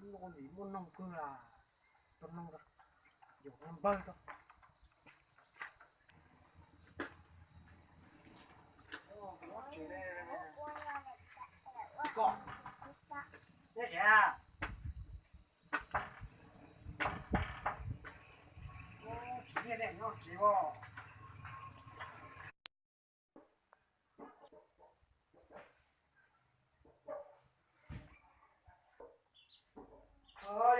Muaj ntsis muaj noog kawg las, tua noog rau, yuav npawg rau. Kom, neb tsev a? Tsis nyiaj nej nyob tsev os.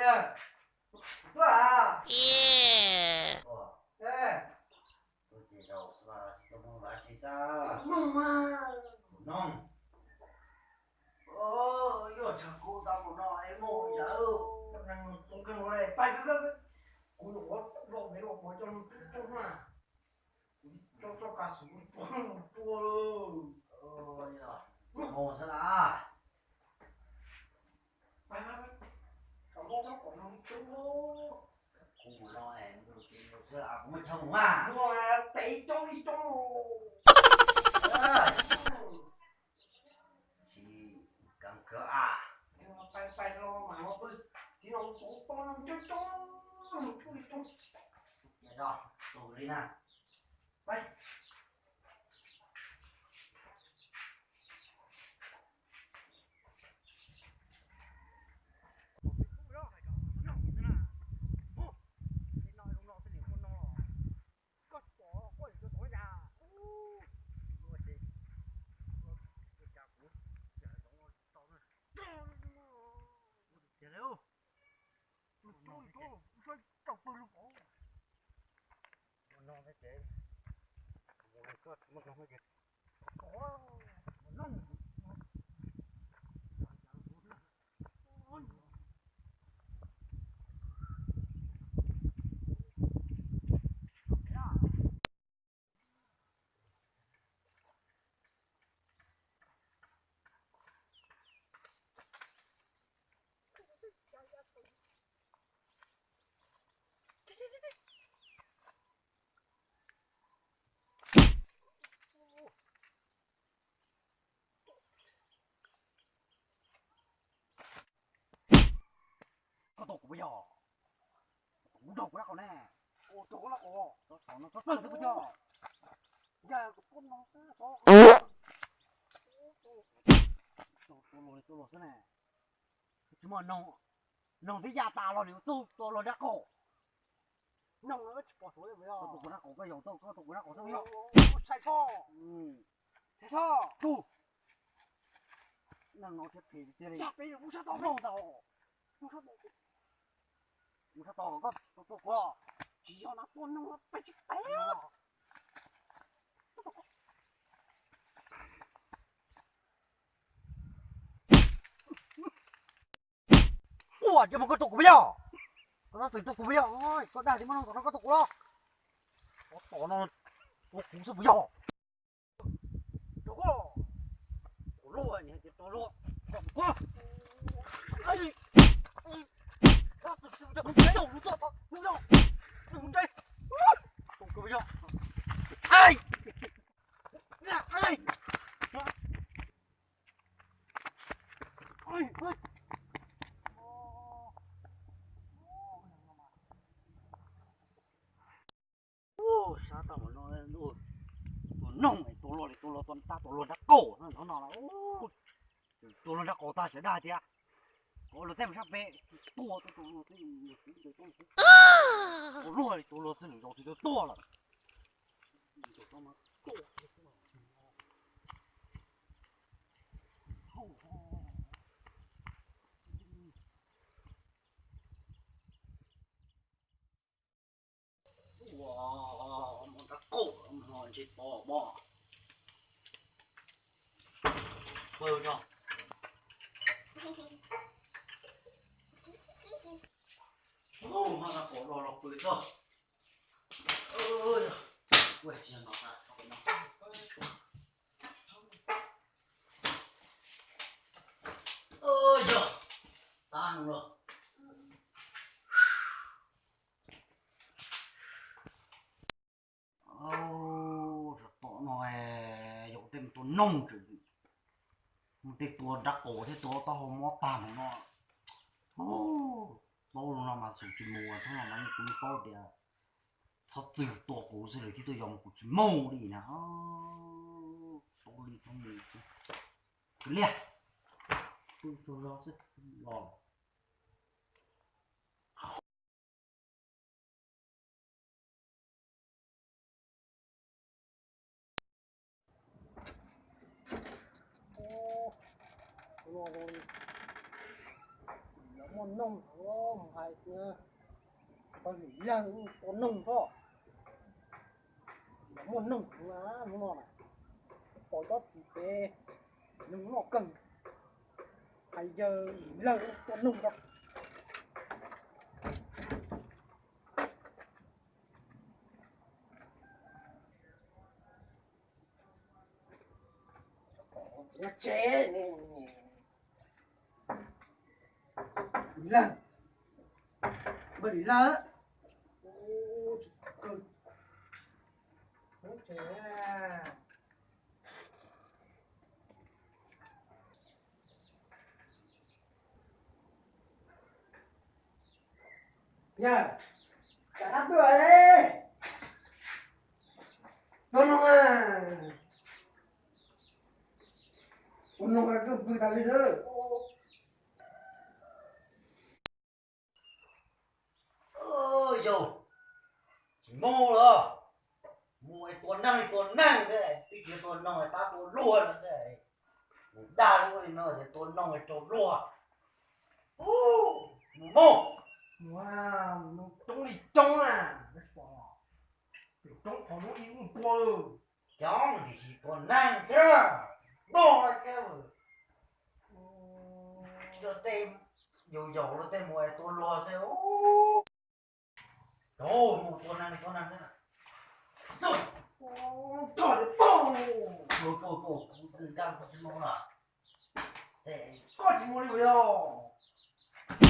Yawg, tuaj a. Tus ces zaum xwb los tsis tau mloog los tsis xav mloog mas. Kuv noog, yog tshav kub tau mus no es mus yawg, neeg zoo kawg no le, pais pais pais. Kuv nyuam qhuav los me los kuv coj mus coob coob na. Kuv coj txoj kav xwm tua tua mus xwb las. Pais pais pais, kom npauj txhob kom noog coob. Kuv mus no es mus ces mus xwb las, kuv muaj chaw mus mas. Mus pem ib coob ib coob. Tsis kam kawg a. Pais pais los mas los pw, tsis los kuv tua noog coob coob, coob li coob. Tus li na. Pais. Koj pom quaj li rau tod yas. Tiag li, tus coob li coob, saib tau pw lub pov. Mus no thiab ces, mus no thiab ces, mus no. Koj tua kuv puas yog? Kuv nrog kuv dab qau ne. Ua rau kuv dab qau, txhob txhob txhob txawj xwb puas yog? Yog kuv pub no, txhob tua luag li tua luag xwb ne. Tsis muaj noog, noog twb ya tas los nws txawj tua luag dab qau. Noog no tsis pom suav li puas yog? Koj tua kuv dab qau, koj yog txawj koj tua kuv dab qau xwb puas yog? Sai txhob. Sai txhob. Tus neeg no thiab phem tiag li. Yog phem kuv sab tau, kuv sab tau, kuv sab tau koj tua kuv. Tsis yog no tua noog peb tsis phem. Ua, ces mas koj tua kuv puas yog? Koj txhob txwm tua kuv puas yog? Koj dag li muaj noog tom no koj tua kuv los? Tom no tua kuv xwb puas yog? Tua koj, tua luag, tua luag, tua luag. Ua, sab tau mas no, tua noog, tua luag li tua luag, tua tab tua luag nrab qaum no no. Tua luag nrab qaum tag sawv dag tias, kom luag tej mus sab pem, tua tua luag xwb, tua luag li tua luag xwb nws zaus tsis tau tuaj lawm. Ua, muaj rab qaum no ntshe pom pom. Pw tso. Muaj rab qaum los los pw tso. Yog, tab los. Au, tom no yog tej mus tua noog tseem, tej tua nrab qaum thiab tua taub hau mob tag mus no. Xum tsis mus thab no mas kuv yeej paub tias txhob txwg tua kuv xwb lawm thiab tuaj yos mus kuv tsis mus li na. Tau li txhob mus liaj, pw tsuag zog xwb los. Muaj noog mus hais tias pog Vim Lawg tua noog xwb. Muaj noog heev na hnub no na, pom tsob txiv pem, noog noj kawg, hais yawg Vim Lawg tua noog rau. Tsev, Vim Lawg, npawg Vim Lawg. Yawg, cas dab tuaj, tua noog a, tua noog koj pw tas li xwb. Yog tsis mus los mus es tua neeg li tua neeg xwb, twb tsis tua noog tab tua luag no xwb. Mus dag li ua li no ces tua noog es raug luag. Mus mus, mus coob li coob na, pem roob qhov lub ib ub npua lawm. Coob tiam sis tua neeg thiab, noj thiab. Luag tej, yus yaum luag tej mus es tua luag xwb. Mus tua neeg li tua neeg xwb. Tuaj, tuaj, tuaj, kuv nkag kuv tsis mus lawm. Koj tsis mus li yog,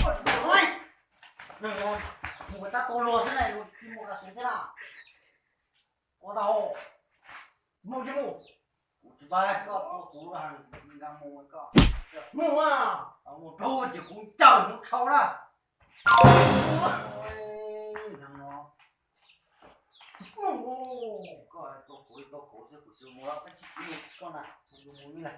koj tsis mus li. Mus tab tua luag xwb na, tsis mus los xwb xwb na. Ua tau, mus tsis mus. Kuv tsis pab koj tua kuv, nkag mus koj. Mus a, mus raug ces kuv ncaws mus dhau na. Mus, koj tua kuv li tua kuv xwb, kuv tsis mus los koj tsis mus, koj na, kuv mus li lawm.